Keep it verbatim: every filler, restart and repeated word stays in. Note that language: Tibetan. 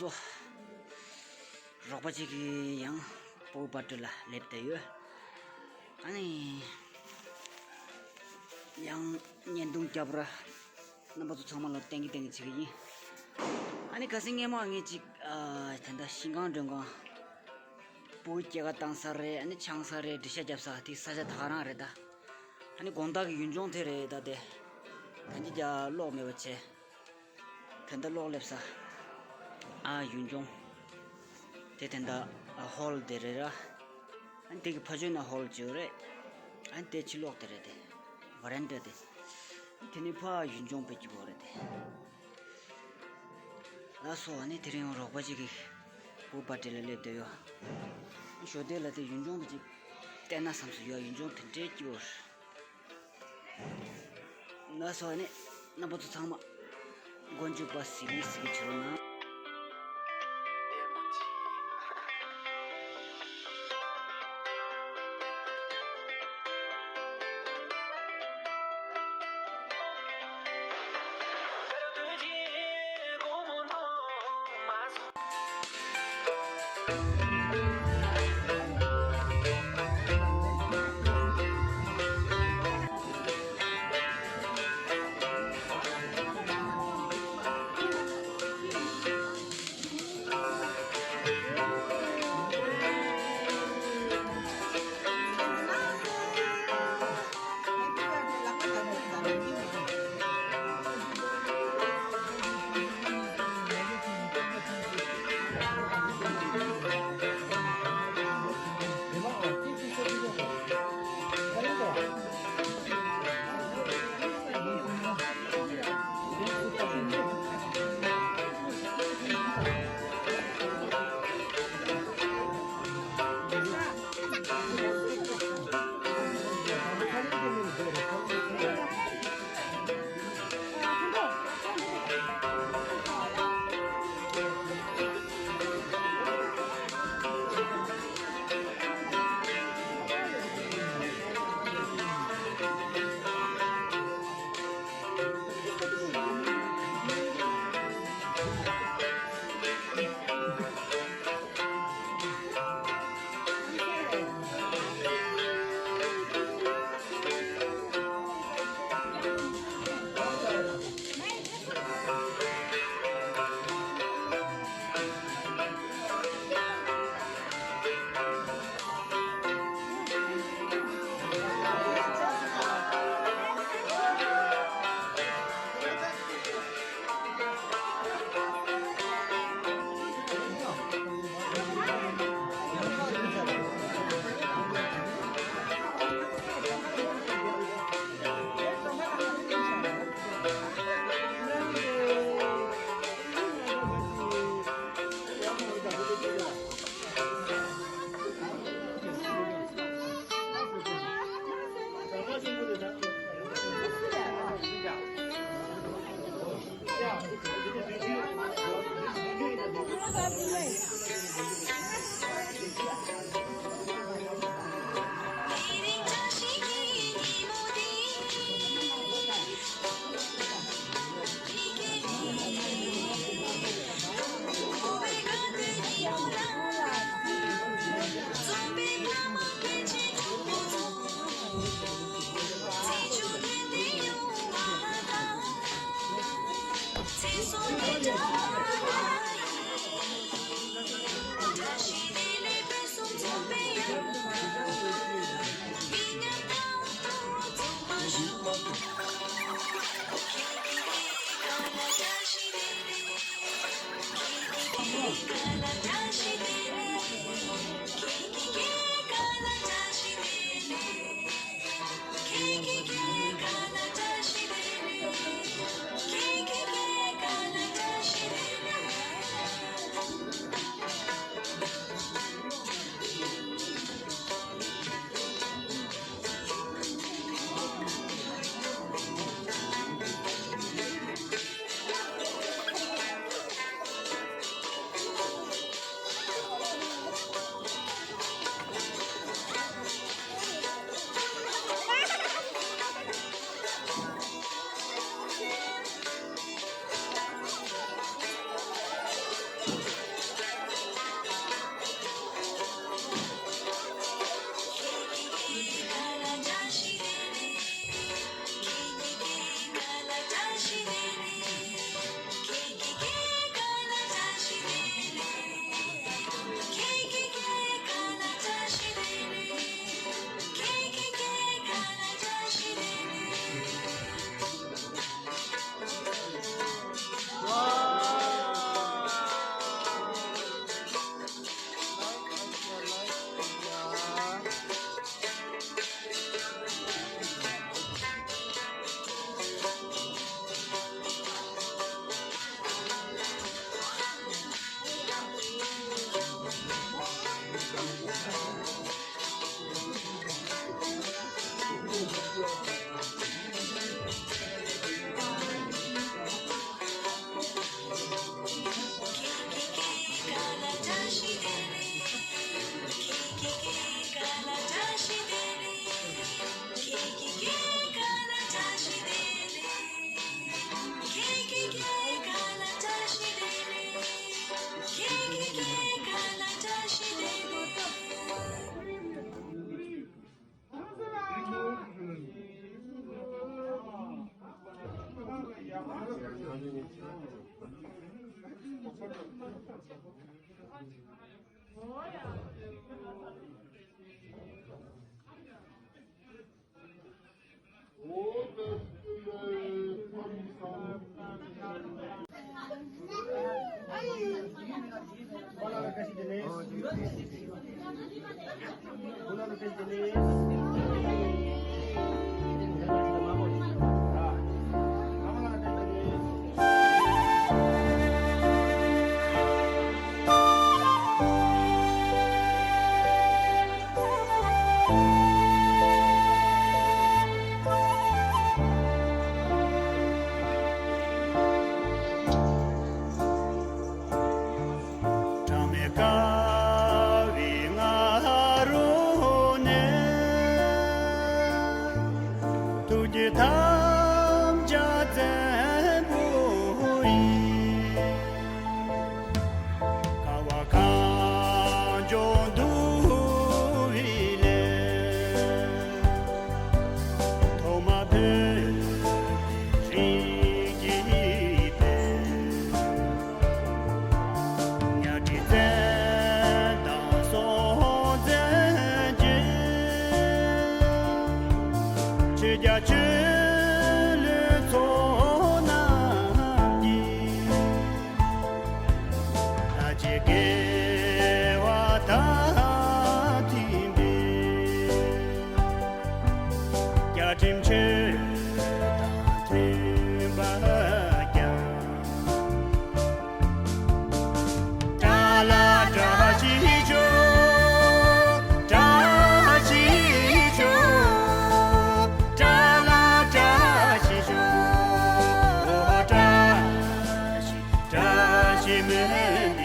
རོགས་པ་གཅིག་གིས་ཡང་སྤོ་བོ་པ་ཊི་ལ་སླེབས་བསྡད་ཡོད། ཨ་ནི་ཡང་བརྙན་ཐུང་རྒྱབ་ར་རྣམ་པ་ཚོ་ཚང་མ་ལ་བསྟན་གི་བསྟན་གི་བྱེད་གི་ཡིན། ཨ་ནི་ཁ་སང་སྔས་མ་ངས་ཅིག་ཨ་ད་ལྟ་ཤིང་ཁང་མགྲོན་ཁང་སྤོ་བོ་སྐྱེས་ཀ་བཏང་ས་རེད། ཨ་ནི་ཆང་ས་རེད། འགྲེལ་བཤད་རྒྱབ་ས་དེ་ས་ཆ་ད་ག་རང་རེད་ད། ཨ་ནི་དགོང་དག་གི་ཡུལ་ལྗོངས་དེ་རེད་ད། དེ་ད་ཅི་རྒྱ་གློག་མེད་པ་བྱས། ད་ལྟ་གློག་སླེབས་ས། ཨ་ཡུལ་ལྗོངས། དེ་ད་ལྟ་ཧོལ་དེ་རེད་ར། ཨ་ནི་དེ་གི་ཕ་ཆོས་ན་ཧོལ་ཅིག་ཡོད་རེད། ཨ་ནི་དེ་ཕྱི་ལོགས་དེ་རེད་དེ། ཝ་རན་ཌ་དེ། དེ་ནས་ཕ་ཡུལ་ལྗོངས་དཔེ་སྐྱིད་པོ་རེད་དེ། ལགས་སོ། ཨ་ནི་དེ་རིང་རོགས་པ་གཅིག་གིས་སྤོ་བོ་པ་ཊི་ལ་སླེབས་བསྡད་ཡོད། ཞོ་དེ་ལ་དེ་ཡུལ་ལྗོངས་དེ་ཅིག་བལྟས་ན་བསམ་སོང་ཡ། ཡུལ་ལྗོངས་དེ་འདྲའི་སྐྱིད་པོ་རེད། ལགས་སོ། ཨ་ནི་རྣམ་པ་ཚོ་ཚང་མ་མགོ་མཇུག་པ་གཟིགས་གཟིགས་བྱེད་རོགས་གནང་། གྲངས་མེད་དཀའ་བའི་ང་རོ་ནས། ཐུགས་བསྐྱེད་ཐམས་ཅད་བཙན་པོ་ཡིས། དཀའ་བ་གང་བྱུང་འདུལ་བའི་ལས། ཐོག་མ་བོད་རིགས་ཀྱི་དཔལ། གཉའ་ཁྲི་བཙན་དང་སྲོང་བཙན་གྱི། ཆོས་རྒྱལ་ཆོས་བློན་ཚོགས་རྣམས་ཀྱིས། ལྷ་རྗེ་རྒྱལ་བ་དང་མཐུན་པའི། བརྒྱ་ཁྲིམས་ཆོས་དང་མཐུན་པར་ཀྱང་། ཏྲ་ལ་བཀྲ་ཤིས་ཤོག་ཏྲ་ཤིས་ཤོག་ཏྲ་ལ་བཀྲ་ཤིས་ཤོག་ཨོ་བཀྲ་ཤིས་བཀྲ་ཤིས་སྨོན་